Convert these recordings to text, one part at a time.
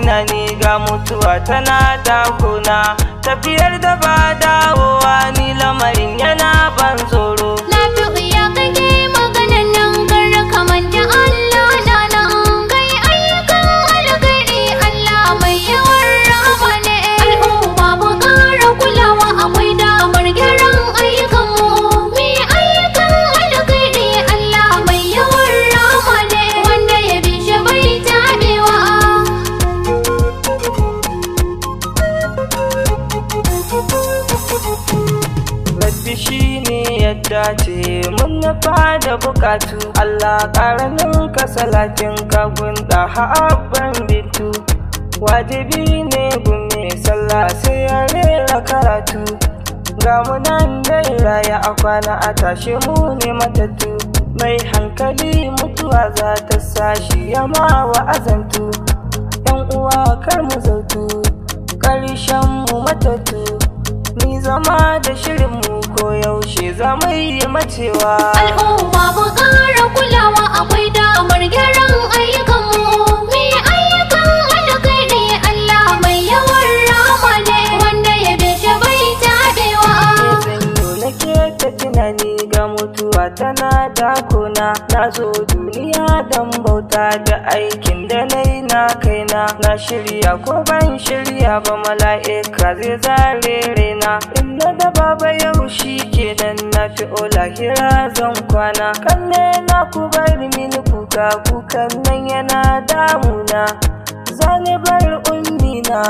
Tunani ga mutuwa tana dakona, tafiyar da ba dawowa, ni lamarin yana ban tsoro. Nafi'u, ya kake maganan nan? Kar ka manta Allah na nan. Kai ayyukan alkhairi, Allah mai yawan rahama ne. Al'umma, mu ƙara kulawa, akwai damar gyaran ayyukanmu. Mu yi ayyukan alkhairi, Allah mai yawan rahama ne. Wanda ya bi shi bai taɓewa. Rabbi shi ne ya dace mun nufa da bukatu. Allah, ƙaramin ka salatin ka gunda ha'abban bintu. Wajibi ne gume sallah sai ya rera karatu. Ga mu nan dai raya, a kwana a tashi mu ne matattu. Mai hankali mutuwa za ta sashi ya ma wa'azantu. Yan uwa, kar mu zautu, ƙarshen mu matattu. Ni zama da shirinmu, ko yaushe za mu yi macewa. Al'umma, mu ƙara kulawa, akwai damar gyaran ayyukanmu. Mu yi ayyukan alkhairi, Allah mai yawan rahama ne. Wanda ya bi shi bai taɓewa. Zanyo nake ta tunani ga mutuwa tana dakona. Na zo duniya don bauta, da aikin da na yi na kaina. Na shirya ko ban shirya ba, mala'ika zai zare raina. Inna da baba yau shi kenan, na fi lahira zan kwana. Kanne na, ku bar mini kuka, kukan nan yana damuna. Zani bar ummina,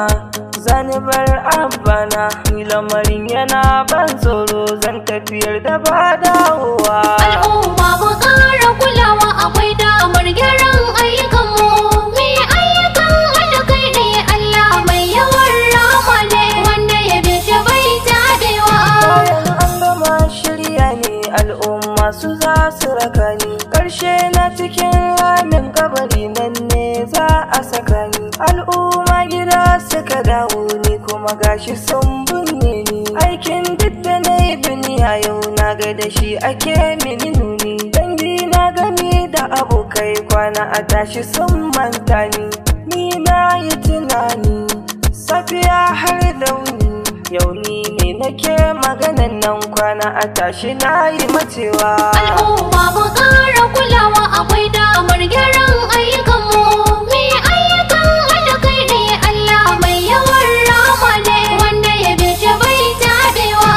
zani bar abbana, ni lamarin yana ban tsoro, zan tafiyar da ba dawowa. Al'umma, mu ƙara kulawa, akwai damar gyaran ayyukanmu. Mu yi ayyukan alkhairi, Allah mai yawan rahama ne. Wanda ya bi shi bai taɓewa. Bayan an gama shirya ne, al'umma su za su raka ni. Ƙarshe na cikin ramin kabari, nan ne za a saka ni. Al'umma gida suka dawo, ni kuma gashi sun binne ni. Aikin duk da na yi duniya, yau na ga da shi ake mini nuni. Dangi na gani da abokai, kwana a tashi sun manta ni. Ni na yi tunani safiya har da wuni, yau ni ne nake maganan nan, kwana a tashi na yi macewa. Al'umma, mu ƙara kulawa, akwai damar gyaran ayyukanmu. Mu yi ayyukan alkhairi, Allah mai yawan rahama ne. Wanda ya bi shi bai taɓewa.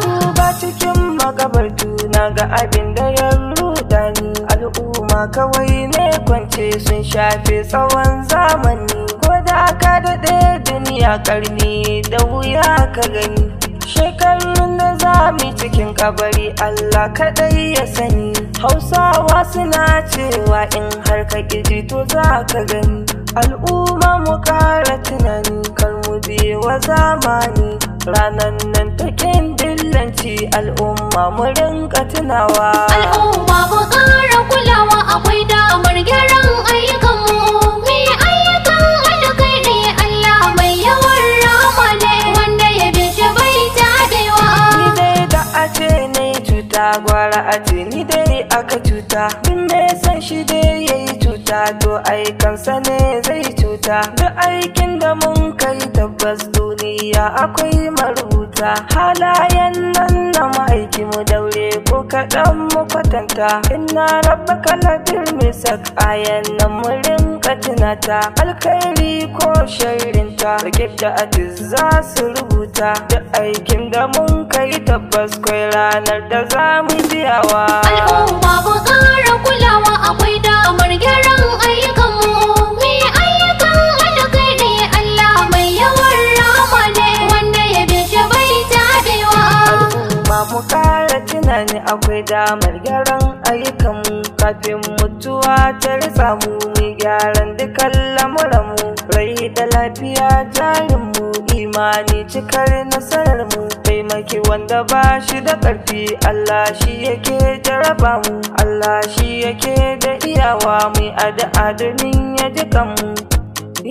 Duba cikin makabartu, na ga abin da ya ruda ni. Al'umma kawai ne kwance, sun shafe tsawon zamani. Ko da ka daɗe duniya karni, da wuya ka gani. Shekarun da za mu cikin kabari, Allah kaɗai ya sani. Hausawa suna cewa in har ka ƙiji to za ka gani. Al'umma, mu ƙara tunani, kar mu biye wa zamani. Ranar nan takin dillanci, al'umma mu rinka tunawa. Al'umma, mu ƙara kulawa, akwai damar gyaran ayyukanmu. Mu yi ayyukan alkhairi, Allah mai yawan rahama ne. Wanda ya bi shi bai taɓewa. Ni dai da a ce na yi cuta, gwara a ce ni dai aka cuta. Duk mai san shi dai ya yi cuta, to aikansa ne zai cuta. Duk aikin da mun kai, tabbas duniya akwai marubuta. Halayen nan na ma'aiki, mu daure ko kaɗan mu kwatanta. Inna rabbaka labil mirsad, ayan nan mu rinka tunata. Alkhairi ko sharrinta, rikib da atis za su rubuta. Duk aikin da mun kai, tabbas kwai ranar da za mu biyawa. Al'umma, mu ƙara kulawa, akwai damar gyaran ayyukanmu. Mu yi ayyukan alkhairi, Allah mai yawan rahama ne. Wanda ya bi shi bai taɓewa. Al'umma, mu kara tunani, akwai damar gyaran ayyukanmu kafin mutuwa ta ritsa mu. Mu gyaran dukan lamuranmu, rai da lafiya jarinmu, imani cikar nasararmu. Taimaki wanda ba shi da ƙarfi, Allah shi yake jaraba mu. Allah shi yake da iyawa, mu addu'a domin ya ji kanmu.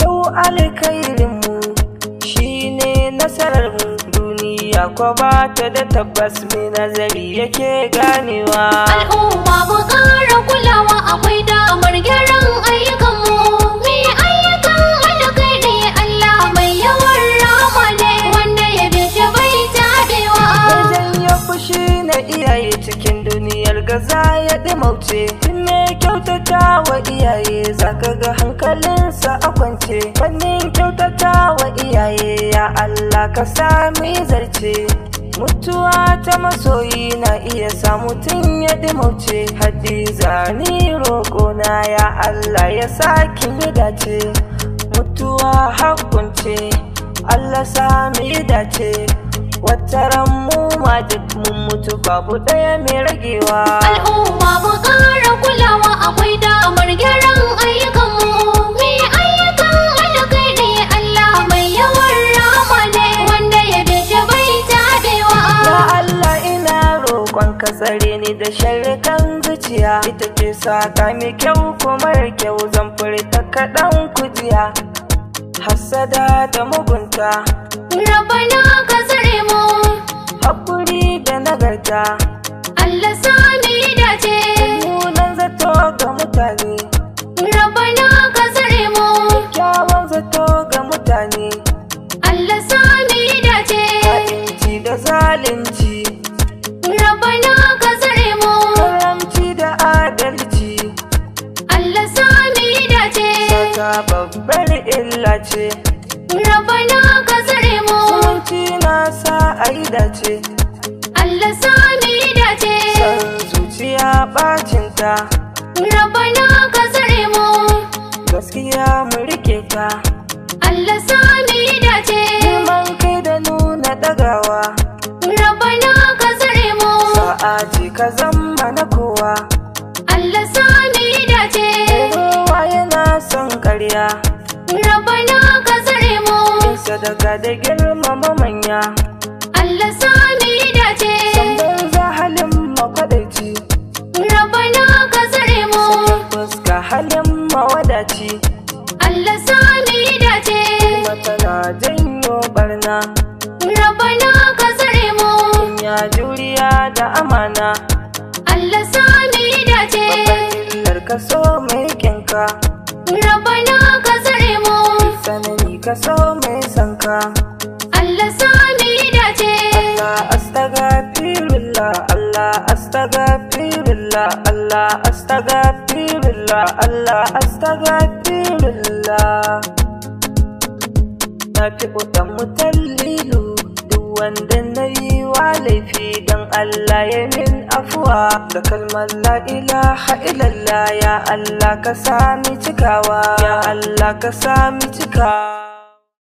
Yau alkhairinmu shine nasararmu, duniya ko ba ta da tabbas, mai nazari yake ganewa. Al'umma, mu ƙara kulawa, akwai damar gyaran ayyukanmu. Mu yi ayyukan alkhairi. Hankalinsa a kwance. Fannin kyautata wa iyaye, ya Allah ka sami zarce. Mutuwa ta masoyi na iya sa mutum ya dimauce. Hadiza, ni roƙona, ya Allah ya sa kin yi dace. Mutuwa hakunce, Allah sami dace. Wataran mu ma duk mun mutu, babu ɗaya mai ragewa. Al'umma, mu ƙara kulawa, akwai damar gyaran ayyukanmu. Mu yi ayyukan alkhairi, Allah mai yawan rahama ne, wanda ya bi shi bai tabewa. Ya Allah, ina roƙon ka tsare ni da sharrikan zuciya. Ita ke saka mai kyau ko mara kyau, zan furta kaɗan kujiya. Hassada da mugunta. Rabbana ka tsare mu. Haƙuri da nagarta. Allah sami dace. Munan zato ga mutane. Rabbana ka tsare mu. Kyawun zato ga mutane. Allah sami dace. Ha'inci da zalunci. Rabbana ka tsare mu. Karamci da adalci. Allah sami dace. Sata babbar illa ce. Rabbana ka tsare mu. Zumunci na sa a yi dace. Allah sami dace. San zuciya bacinta. Rabbana ka tsare mu. Gaskiya mu rike ta. Allah sami dace. Girman kai da nuna ɗagawa. Rabbana ka tsare mu. Sa'a ce ka zama na kowa. Allah sami dace. Kowa yana son ƙarya. Rabbana ka tsare mu. Sadaka da girmama manya. Allah sami dace. Sandan za halin makwadaici. Rabbana ka tsare mu. Fuska halin mawadaci. Allah sami dace. Kuma tana janyo barna. Rabbana ka tsare mu. Ya juriya da amana. Allah sami dace. Illar kaso mai kinka. Rabbana ka tsare mu. Sanani kaso mai sanka. Allah sami dace. Allah astaghfirullah, Allah astaghfirullah, Allah astaghfirullah, Allah astaghfirullah. Na fi kuɗan mutallilu, duk wanda na yi wa laifi don Allah ya min afuwa da kalmar la ilaha illallah. Ya Allah ka sami cikawa, ya Allah ka sami cikawa.